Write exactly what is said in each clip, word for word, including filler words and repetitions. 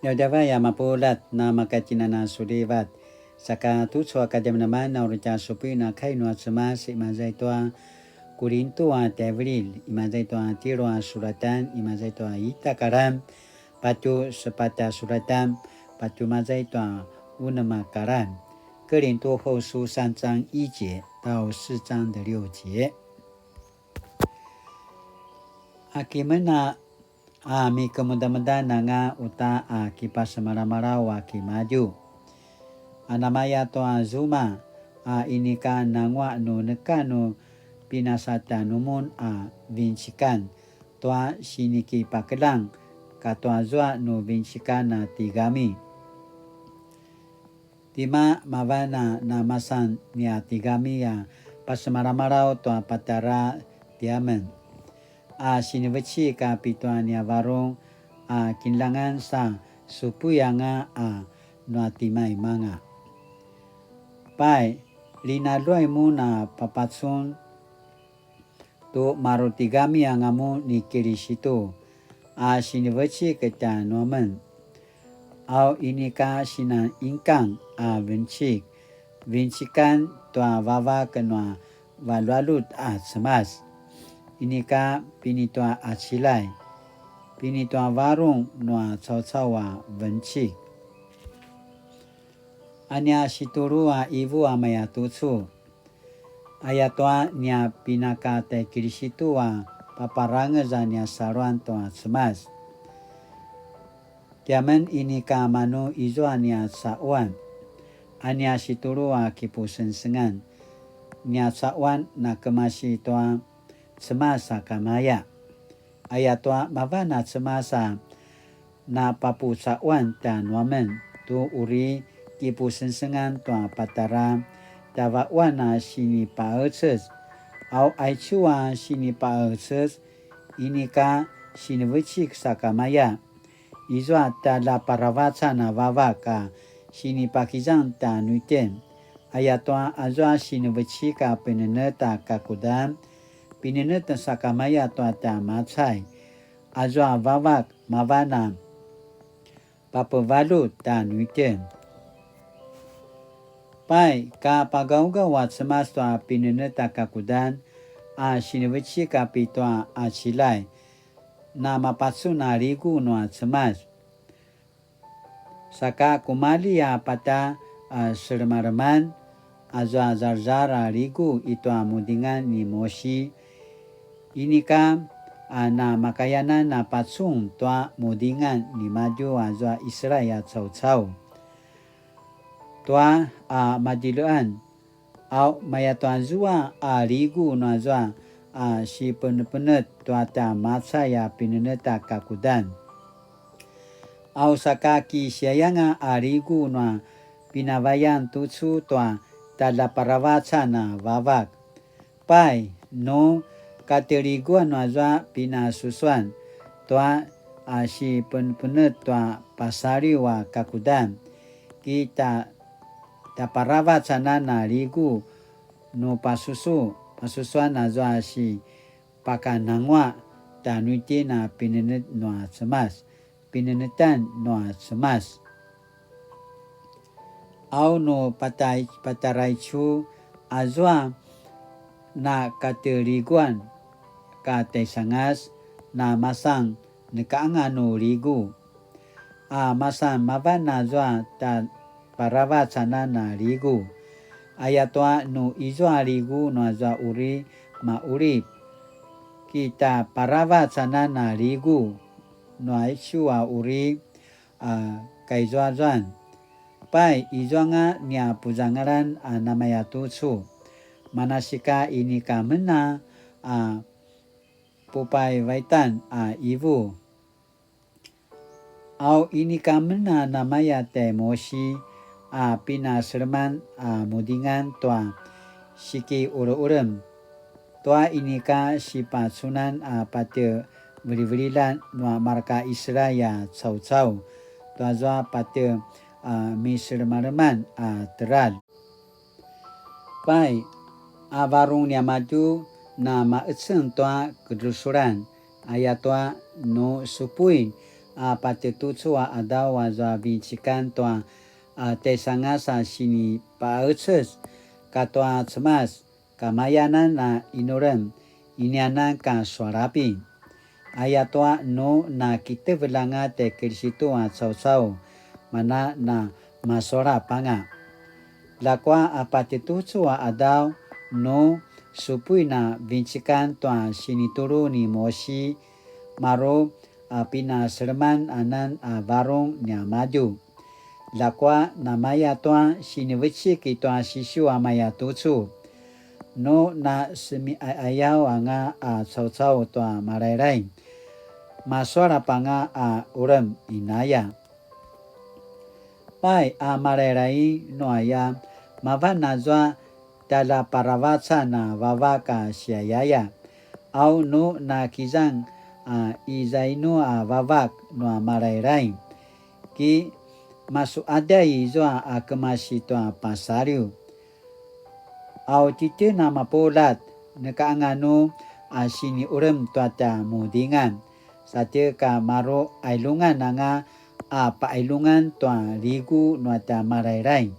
Djavadjavay a mapuljat, na makatinana sulivat. Saka tucu a kadjamadjaman a uri tja supuin a kai nua Cemas, imaza i tua Kurintu a tjaivililj, imaza i tua tjelu a suratan, imaza i tua ita a karan, patje sepatj a suratan, patje maza i tua unem a karan. 哥林多后书三章一节到四章的六节。 A ki men a a mikemudamudan anga uta a kipasemalamalaw a kimadju. A namaya tua zuma a inika nanguaq nu neka nu pinasatjanumun a vincikan tua sinikipakeljang katua zua nu vincikan a tigami. Tima mavan a namasan nia tigami a pasemalamalaw tua patjara tiamen, a sinivecik a pitua nia varung a kinljangan sa supui anga a nua timaimanga. Pai, linaluay mun a papacun tu marutigami anga mun ni Kilisitu a sinivecik tjanuamen. Au inika sinan inkang a vencik, vincikan tua vavak nua valjualjut a Cemas. Inika pinitua acilay, pinitua varung nua caucau a vencik. A nia situlu a ivu a maya tucu. Ayatua nia pinaka tai Kilisitu a paparangez a nia saluan tua Cemas. Tiamen inika manu izua nia caquan, a nia situlu a kipusengsengan, nia caquan na kemasi tua Cemas a kamaya. Ayatua mavan a Cemas a napapucaquan tjanuamen tu uri kipusengsengan tua patjara tjavaquan a sinipaecez. Au aicu a sinipaecez inika sinivecik sakamaya. Izua tjaljaparavacan a vavak a sinipakizang tjanuitjen. Ayatua azua sinivecik a pinenetj a kakudan, pinenetj sakamaya tua tja macay. Azua vavak mavan a papevaljut tjanuitjen. Pai, ka pagaugaw a Cemas tua pinenetj a kakudan, a sinivecik a pitua a cilay, na mapacun a ligu nua Cemas. Saka kumalji a pata a selemaleman, azua zarzar a ligu i tua mudingan ni Mosi. Inika a namakayanan a pacun tua mudingan nimadju azua Israil a caucau. Tua a madilean, au maya tua zua a ligu nua zua a sipenepenetj tua tja macay a pinenetj a kakudan. Au saka kisiayanga a ligu nua pinavayan tucu tua tjaljaparavacan a vavak. Pai, nu kateliguan nua zua pinasusuan tua a sipenepenetj tua pasaliw a kakudan, ki tja, tjaparavac anan a ligu nu pasusu, pasusuan azua sipakanangua tjanuitjen a pinenetj nua Cemas, pinenetjan nua Cemas. Au nu patai-, pataraicu azua na kateliguan ka taisangas na masan nekaanga nu ligu. A masan mavan azua tjaparavac anan a ligu. Ayatua nu izua ligu nua zua uri maqulip, ki tjaparavac anan a ligu nua icu a uri a kaizuazuan. Pai, izuanga nia puzangalan a namaya tucu. Manasika inika men a pupaivaitan a ivu. Au inika men a namaya tjai Mosi a pinaseleman a mudingan tua sikiqeluqelem tua inika sipacunan a patje velivelilan nua marka Israil a caucau, tua zua patje a miselemaleman a teljar. Pai, a varung niamadju na maeceng tua kedrusulan, ayatua nu supuin a patjetucu a qadaw azua vincikan tua a tjaisangas a sinipaqecez katua Cemas, kamayanan a inurem, inianan ka sualapi. Ayatua nu na kitevelanga tjai Kilisitu a caucau, mana na masualap anga. Ljakua a patjetucu a qadaw nu supuin a vincikan tua sinitulu ni Mosi, maru a pinaseleman anan a varung niamadju. Ljakua namaya tua sinivecik i tua sisiu a mayatucu. Nu na semiqayaqayaw anga a caucau tua Malailai, masualap anga a urem inaya. Pai a Malailai nuaya, mavan azua tjaljaparavacan a vavak a siayaya. Au nu na kizang a izainu a vavak nua Malailai, ki masuqadjay izua a kemasi tua pasaliw. Au titjen a mapuljat, neka anga nu a siniurem tua tja mudingan, satje ka maru qailungan anga a paqailungan tua ligu nua tja Malailai.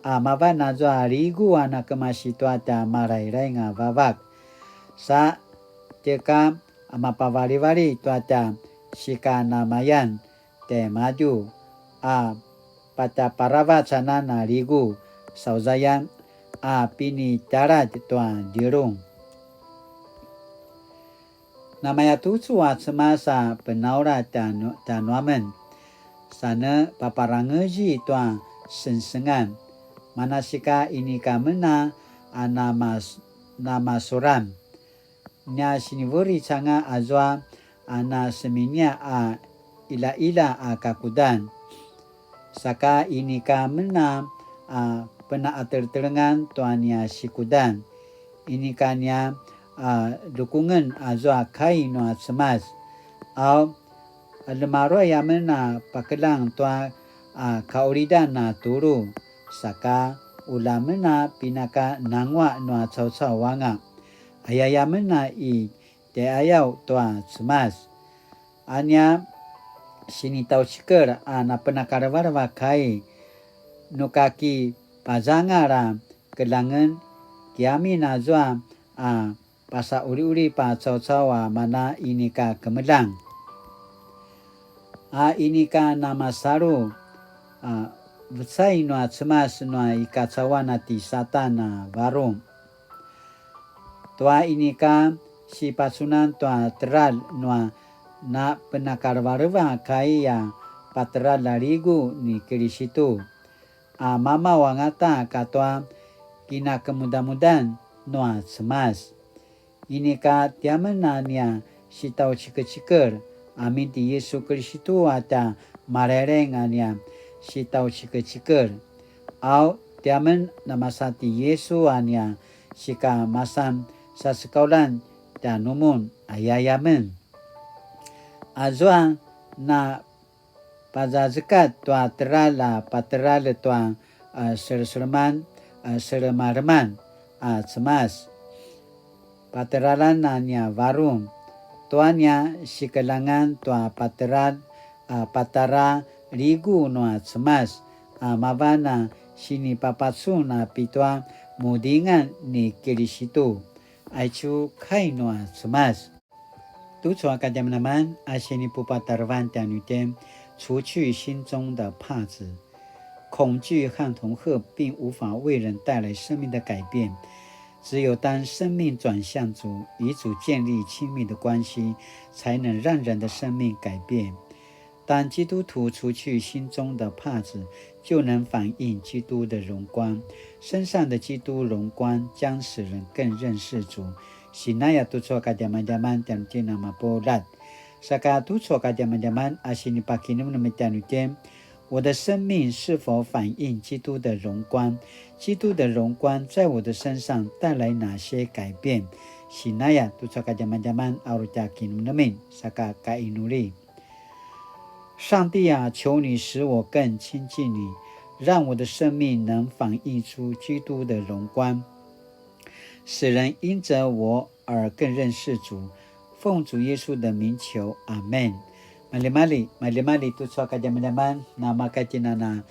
A mavan azua ligu a na kemasi tua tja Malailai nga vavak, sa tjeka a mapavalivali tua tja sikanamayan tjaimadju a patjaparavac anan a ligu, sauzayan a pinitjaladj tua djilung. Namayatucu a Cemas a penaula tjanu-, tjanuamen, sa ne paparangezi tua sengsengan, manasika inika men a namas-, namasuran. Nia siniveric anga azua a na seminia a ilaila a kakudan. Saka inika men a, a, penaqateltelengan tua nia sikudan. Inika nia, a, lukungen azua kai nua Cemas. Au, lemaruay amen a pakeljang tua, a, kaulidan a tulu. Saka ula men a pinaka nangua nua caucau anga. Ayaya men a i tjaiqayaw tua Cemas. A nia sinitjaucikel a napenakalevaleva kai, nu kakipazangal a keljangen, kiamin azua a pasaqulipulip a caucau a mana inika kemeljang. A inika namasalu a vecai nua Cemas nua i kacauan a ti Satan a varung. Tua inika sipacunan tua teljar nua napenakalevaleva kai a pateljar a ligu ni Kilisitu, a mamaw angata katua kinakemudamudan nua Cemas. Inika tiamen a nia sitjaucikecikel, amin ti Yisu Kilisitu a tja Malaileng a nia sitjaucikecikel. Au, tiamen namasa ti Yisu a nia sikamasan sasekaulan tjanumun, ayaya men. Azua na pazazekat tua teljar a pateljar tua, a, seleseleman, a, selemaleman, a, Cemas. Pateljaran a nia varung, tua nia sikeljangan tua pateljar, a, patjara ligu nua Cemas, a, mavan a sinipapacun a pitua mudingan ni Kilisitu. Aicu kai nua Cemas. Tucu a kadjamadjaman a sinipupatarevan tjanuitjen, 除去心中的帕子。恐惧和痛恨并无法为人带来生命的改变，只有当生命转向主，与主建立亲密的关系，才能让人的生命改变。当基督徒除去心中的帕子，就能反映基督的荣光。身上的基督荣光将使人更认识主。Sinaya tucu a kadjamadjaman tjanuitjen a mapuljat. Saka tucu a kadjamadjaman a sinipakinemnem tjanuitjen, 我的生命是否反映基督的荣光？基督的荣光在我的身上带来哪些改变？Sinaya tucu a kadjamadjaman a uri tja kinemnemin, saka kainuli. 上帝啊，求你使我更亲近你，让我的生命能反映出基督的荣光，使人因着我而更认识主。奉主耶稣的名求，阿们。Maljimalji, maljimalji tucu a kadjamadjaman, namakaya itjen a na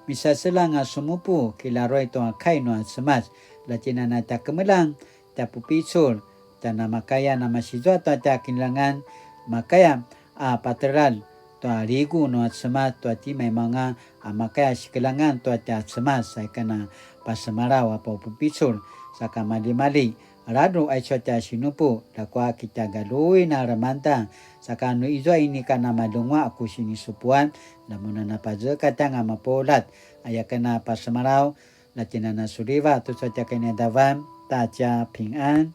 misaseljang a sumupu, kilaruay tua kai nua Cemas, la itjen a na tja kemeljang, tja pupicul, tja namakaya namasizua tua tja kinljangan, makaya a pateljar tua ligu nua Cemas tua timaimanga, a makaya sikeljangan tua tja Cemas, sa ika na pasemalaw a papupicul, saka maljimalji, ladruq aicu a tja sinupu, ljakua ki tja galjuin a lemangeda, saka nu izua inika namaljenguaq a ku sinisupuan, la mun a na pazekatj anga mapuljat, aya ken a pasemalaw, la itjen a na suliva tucu a tja kinaqadavan, ta tja pingan.